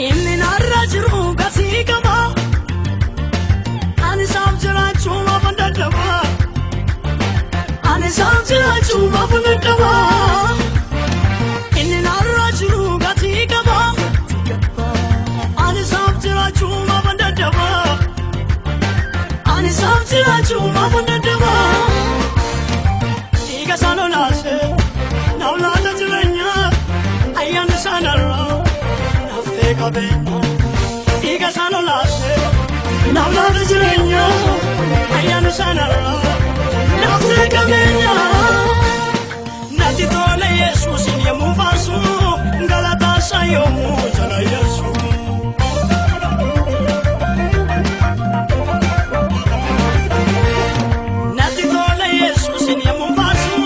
Inni narra jiru gatii qaba. Ani isaaf jiraachuu maafan dadhaba. Ani isaaf jiraachuu maafan dadhaba. Inni narra jiru gatii qaba. Ani isaaf jiraachuu maafan dadhaba. Ani isaaf jiraachuu maafan dadhaba. Dhiiga isaa lolaase naaf laata jireenya ayyaanni isaa narraa naftee qabeenya. Dhiiga isaa lolaase naaf laata jireenya ayyaanni isaa narraa naftee qabeenya. Natti tola Yesuusin yommuu faarsu galataa isaa yommuu jala yeessu. Natti tola Yesuusin yommuu faarsu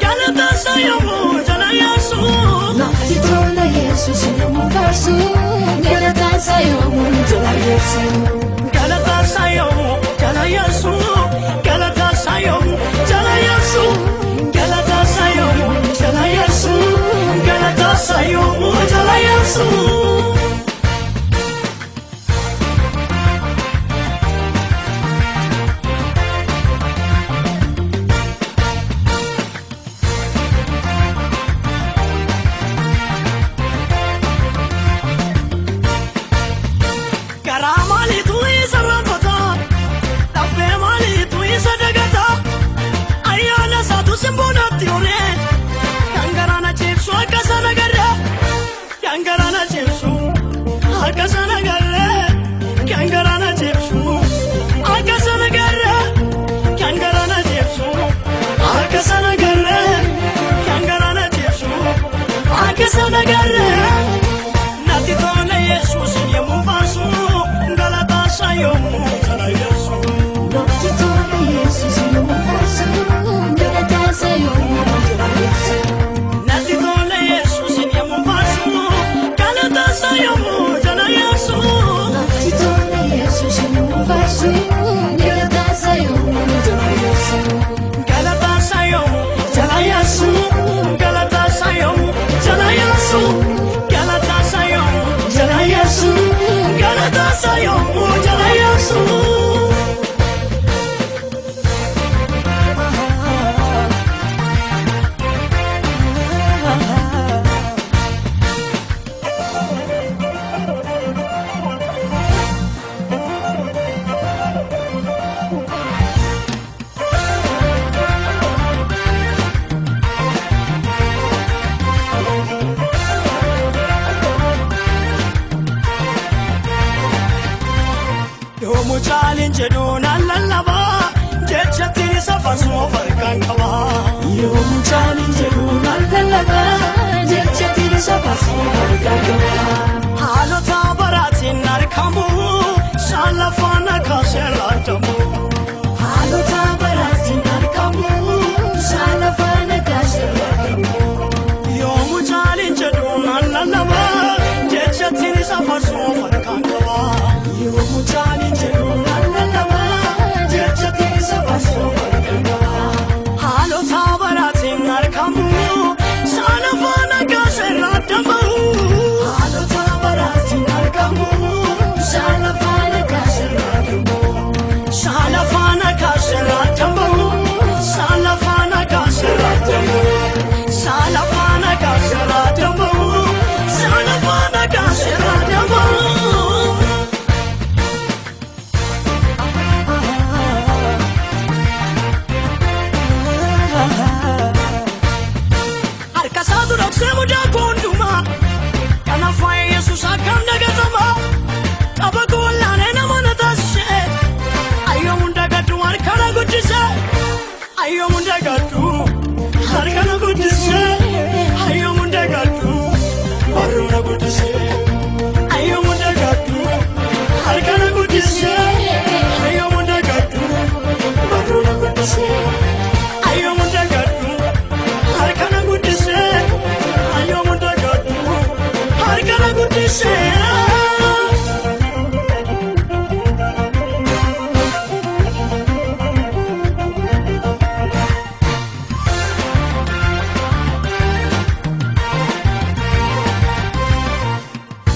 galataa isaa yommuu jala yeessu. Natti tola Yesuus yommuu faarsu, galataa isaa yommuu jala yeessu. Galataa isaa yommuu jala yeessu. Galataa isaa yommuu jala yeessu. Galataa isaa yommuu jala yeessu. Galataa isaa yommuu jala yeessu. Garaa maaliitu isa rakkata? Dhabbee maaliitu isa dagata? Ayyaana isaatu simboonatti horee kan garaana ciibsu akka sana garee kan garaana ciibsu akka sana garee kan garaana ciibsu akka sana garee kan garaana ciibsu akka sana garee kan garaana ciibsu akka sana garee. Natti tola Yesuus yommuu faarsu galataa isaa yommuu jala yeessu. Natti tola Yesuus yommuu faarsu, galataa isaa yommuu jala yeessu. Natti tola Yesuus yommuu faarsu galataa isaa yommuu jala yeessu. Natti tola Yesuus yommuu faarsu, galataa isaa yommuu jala yeessu. Galataa isaa yommuu jala yeessu. Galataa isaa yommuu jala yeessu. Galataa isaa yommuu jala yeessu. Galataa isaa yommuu jala yeessu. Yoomuu caaliin jedhu naan lallabaa jechatti isa farsoo farkaan qabaa. Yommuu caaliin jedhu naan lallabaa, jecha isa faarsu harkaa qaba. Haalota baraatiin argamu saalafaan kaasee laatamu. Haalota baraatiin argamu, saala faana kaasee argamu. Yoomuu caaliin jedhu naan lallabaa jechatti isa farsoo farkaan qabaa. Yommuu caaliin jedhu naan lallabaa, jecha isa faarsu harkaa qaba. Haalota dhiisee.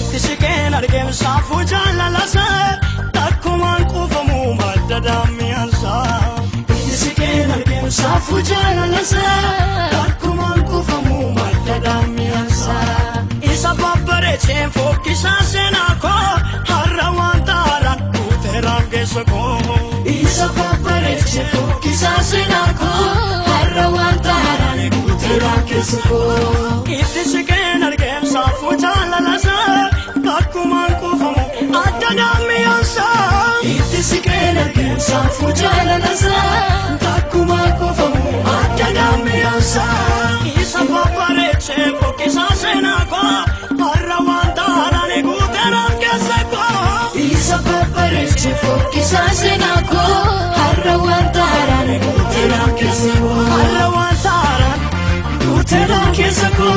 Itti siqeen argeem saafuu jaalalasaa takkumaan quufamuu madda daammiyansaa. Itti siqeen argeem saafuu jaalalasaa takkumaan quufamuu madda daammiyansaa. Isa babbareecheen fokkisaa seenaa koo har'a waan taaraan guuteeraan keessa koo. Isa babbareechee fokkisaa seenaa koo har'a waan taaraan guuteeraan keessa koo. Itti siqeen argeem saafuu jaalalasaa takkumaan quufamu adda daammiyansaa. Itti siqeen argeen saafuu jaalalasaa takkumaan quufamu adda daammiyansaa. Isa babbareechee fokkisaa seenaa koo har'a waan taaraan guuteeraan keessa koo. Isa babbareechee fokkisaa seenaa koo har'a waan taaraan guuteeraan keessa koo. Har'a waan taaraan guuteeraan keessa koo.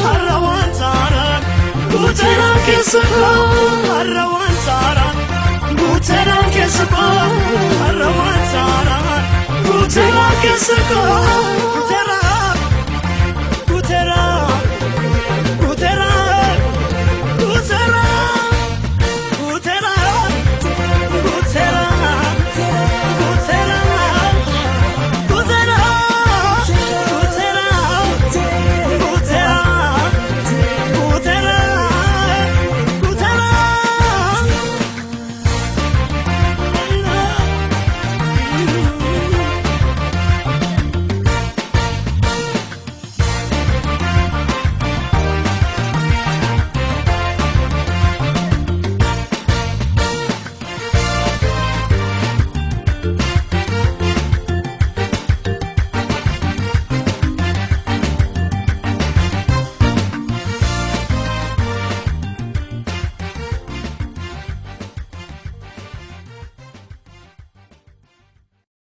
Har'a waan taaraan guuteeraan keessa koo. Har'a waan taaraan guuteeraan keessa koo. Har'a waan taaraan guuteeraan keessa koo.